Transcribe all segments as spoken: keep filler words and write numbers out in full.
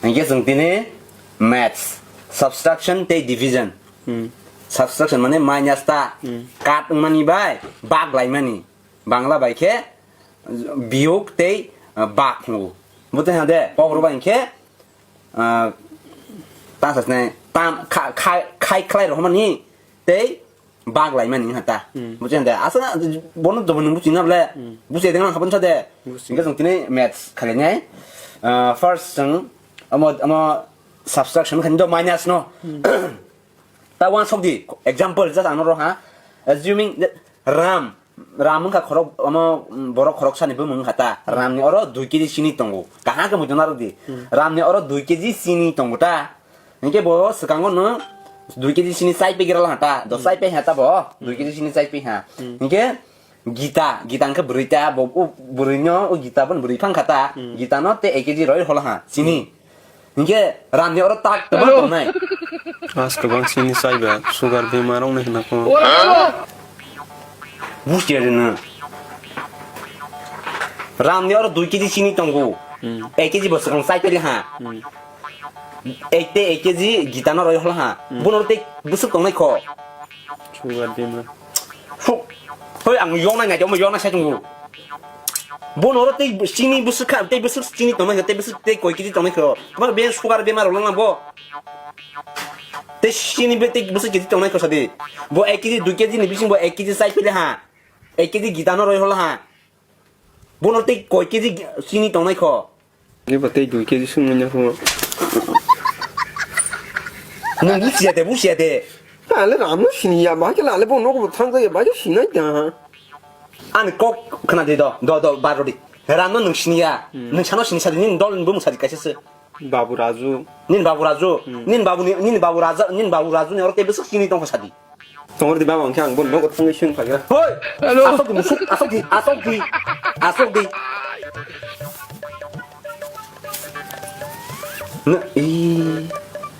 Hinkhe chwng tini maths, subtraction tei division. Hmm. Subtraction mane minus ta, Hmm. kat wngmani bai bak laimani. Bangla bai khe biyok tei, ah, bak hwngo. Bo tei hade, kok rwbai hinkhe, ah, ta sasne, tam, kha-, kha-, khai khlai rok mani tei bak laimani wngkha ta. Hmm. Buji hande, aswk na, bono jobo nung buji na ble. Hmm. Buji de nang habon sa de. Buji. Hingke chwng tini maths khalai nai. Ah, first chwng amo, amo subtraction khaini do minus no. Hmm. Ta uansuk di, example just ano ro ha. Assuming that Ram, Ram wngkha khorok, amo, borok khorok sani bumung wngkha ta. Ram ni oro dui kg sini tongo. Kaham khe muitu narwk di. Hmm. Ram ni oro dui kg sini tongo ta. Hinkhe bo swkango no dui kg sini chai pegi rwla ha ta, do chai pe ha ta bo, dui kg sini chai pe ha. Hmm. Hinkhe Gita, Gita hinkhe bwrwi ta, bo, o bwrwi no, o Gita bo bwrwi phang kha ta, Hmm. Gita no tei ek kg roi hola ha, sini. Hinkhe Ram ni oro tak tama tongnai. As kwbang sini chai ba, sugar bemar wng nai hwnna kho. Busia de no. Ram ni oro dui kg sini tongo. Hmm. Ek kg bo swkang chai peli ha. Hmm. Ek tei ek kg Gita no roi hol ha. Hmm. Bono tei bwswk tongnai kho. Sugar bemar. Huk. Hoi ang yong nai nai, yong nai sai tongo. Bono oro tei chini bwswk kha, tei bwswk chini tongnai kho, tei bwswk tei koi kg tongnai kho. Bo be sugar bemar rok lang bo. Tei chini be tei bwswk kg tongnai kho sadi. Bo ek kg, dui kg ni bising bo ek kg chai pili ha. Ek kg Gita no roi hol ha. Bono tei koi kg chini tongnai kho. Ni ba tei dui kg sung manya kho. Nang busia de, busia de. Ale Ram no sini ya, ba ke ale bo nogo thang ya, ba ke sinai da. Ani kok khna de do, do, do, baro di. Ram no nung sini ya, Hmm. nung sano sini sadi, nin dol bumung sadi kaisa se. Babu Raju. Nin Babu Raju, Hmm. nin Babu ni, nin Babu Raja, nin Babu Raju ni oro tei bwswk sini tong kho sadi. Tongor di baba, hwnkhe ang bo nogo thangwi swng phaikha. Hoi! Hello. Asok di musuk, asok di, asok di, asok di. Nw-, i,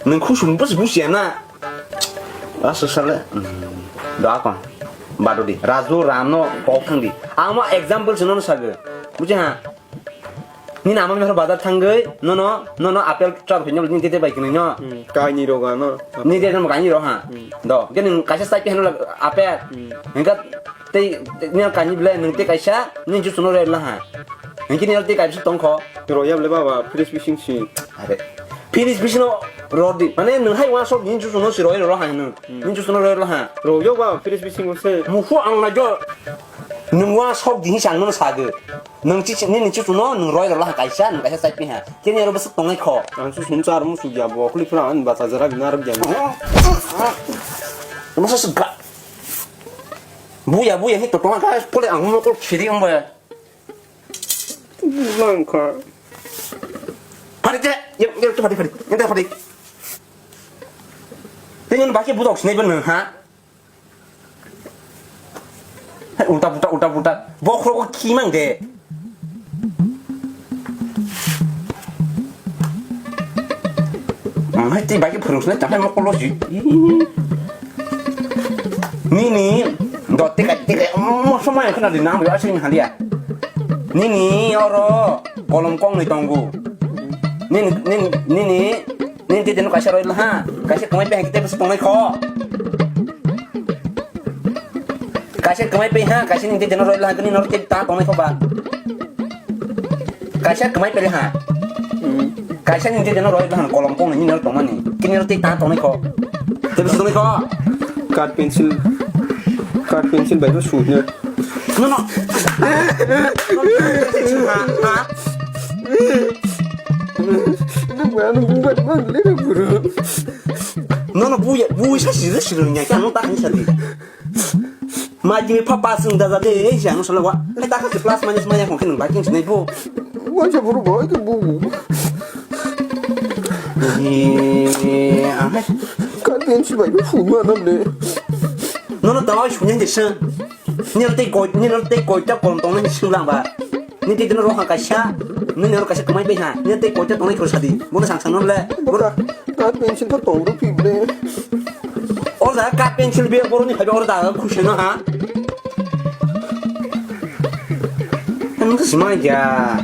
nwng khusum bwswk busiya na? Aswk sale, mm, da kong. Bado di. Raju Ram no kok thang di. Ang ma example se nono sagwi. Buji ha? Nini ama mihor bazar thangwi nono, nono apple chwk phino nini tete bai kwnwi no. Hmm, kainwi rogo ano. Nini tete no kainwi rogo ha. Hmm. Do, ke nini kaisa chai phino apple. Hmm. Hingka tei, tei nini kainwi ble nini tei kaisa nini juice no rela ha. Hingke nini tei kaisa tongkho. Roya ble baba, fridge bising si. Are. Fridge bising no rodi. Mane nini hai uansuk nini juice no si roi ro ha nini. Hmm. Nini juice no roi ro ha. Roya ba, fridge bising se. Muhu ang na jo. Nung uansuk di hinsa ang no sagi. Nung chi, nini chuchu no nung roi rwla ha kaisa, nung kaisa chai pi ha. Kini aro bwswk tongnai kho. Ang su sum char mu su ya bo, kuli phra an ba ta jara bina rab ya. Masa se ga. Buya, buya, ni to tonga ka, pole ang mo kol khiri ang ba. Bulang kha. Pari te, ya, ya, pari, pari. Ya, pari. Tengin baki budok sinai ben ha. Hai, ulta pulta, ulta pulta. Bokhrogo khimang de. Ang hai tei bai phwrwng swnai, tang hai mokolo si. Nini, do teka, teka, mo somai khna di nang, yo asing halia. Nini, oro, kolom kong ni tongo. Nini, nini, nini, Nini tei teno kaisa roi laha, kaisa kwmai pai hangke tei bwswk tongnai kho. Kaisa kwmai pai ha, kaisa nini tei teno roi laha, kini noro tei ta tongnai kho ba. Kaisa kwmai pai ha. Hmm. Kaisa nini tei teno roi laha, kolom kong nini noro tongmani. Kini noro tei ta tongnai kho. Tei bwswk tongnai kho. Cut pencil, cut pencil bai bo sut no. No, no. Ha, ha. Nung ba nung bubat mang le bro. No, no, buya, buya sa sirwk sirwk nya kya no ta hin sa di. Ma jimi papa sung da da de, eh, sa no sala wa. Le ta ka plus minus maya kon ken ba kin sinai bo. Wa sa bro bo ke bu. Eh, ah. Ka den si bai bu fu ma nam le. No, no, ta wa shu nya de sa. Nini tei koi, nini tei koita kolom tongnai sung lang ba. Nini tei teno roha kaisa, nini oro kaisa kwmai bai ha. Nini tei koita tongnai kho sadi. Bono sang sang le. Bora, cut pencil to tong ru phi ble. O da cut pencil be boro ni phai oro da khusi no ha. Ang to simai ya.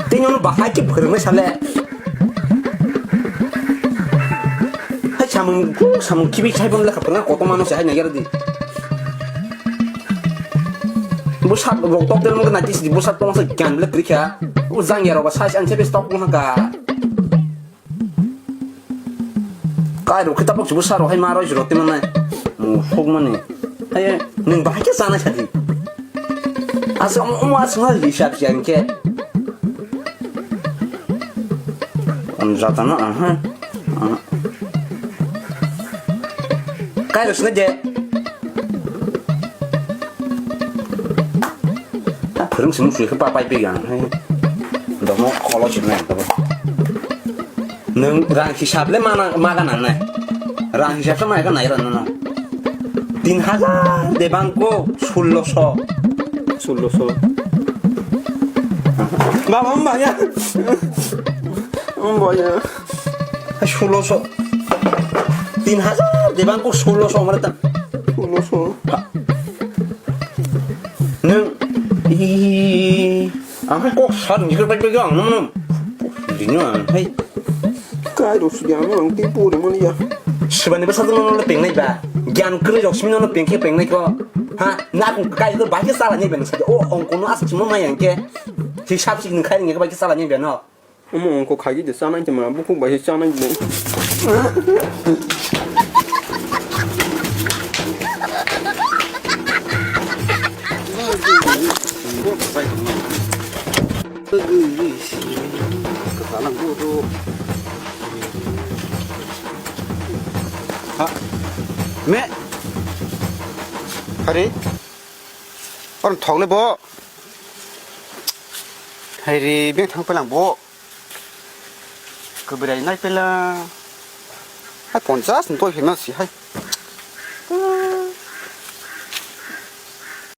Tei nyono bahai ki phwrwngwi sale. Samung, samung kibi sai bom lekha pernah koto mano sai nai di. Busak rok tok del mungkin nanti sih busak tong sih kian belek kerja. Uzang ya roba sai an sebe stok pun ka. Kai rok kita pok busak rok hai maro jero teman nai. Mu sok mani. Hai nung bahai ke sana sadi. Asa omo omo asma hisab siang ke. Am jatana aha. Aha. Kai rok sini je. Phwrwng simi sui khe pa pai pigya. Domo kholo sini nai. Nwng rang hisab le mana maga nang nai. Rang hisab se maga nai rano. Tin hajar de bangko sullo so. Sullo so. Baba, mbaya. Mbaya. Sullo so. Tin hajar de bangko sullo so mare ta. Sullo so. Nwng, ih, ang hai kok sat ni khe bai bai ang nang nang. Dino ang hai. Kai rok sidi ang ang ti pore mani ya. Sibani bwsa no no pengnai ba. Gyan kwrwi rok simi no no pengkhe pengnai ko. Ha, na kung kai ko bai khe sala ni ben sa. O ong kono asa chimo mai ang khe. Hisab sik ni khai ni bai khe sala ni ben no. Omo ongkho khaidi de chanai tongma, bukhuk bai se chanai de. Ha. Me. Hari. Orang thok le bo. Hai ri, beng thang pelang bo. Kwbrai nai pelang. Hai ponchas ni toi phema si hai.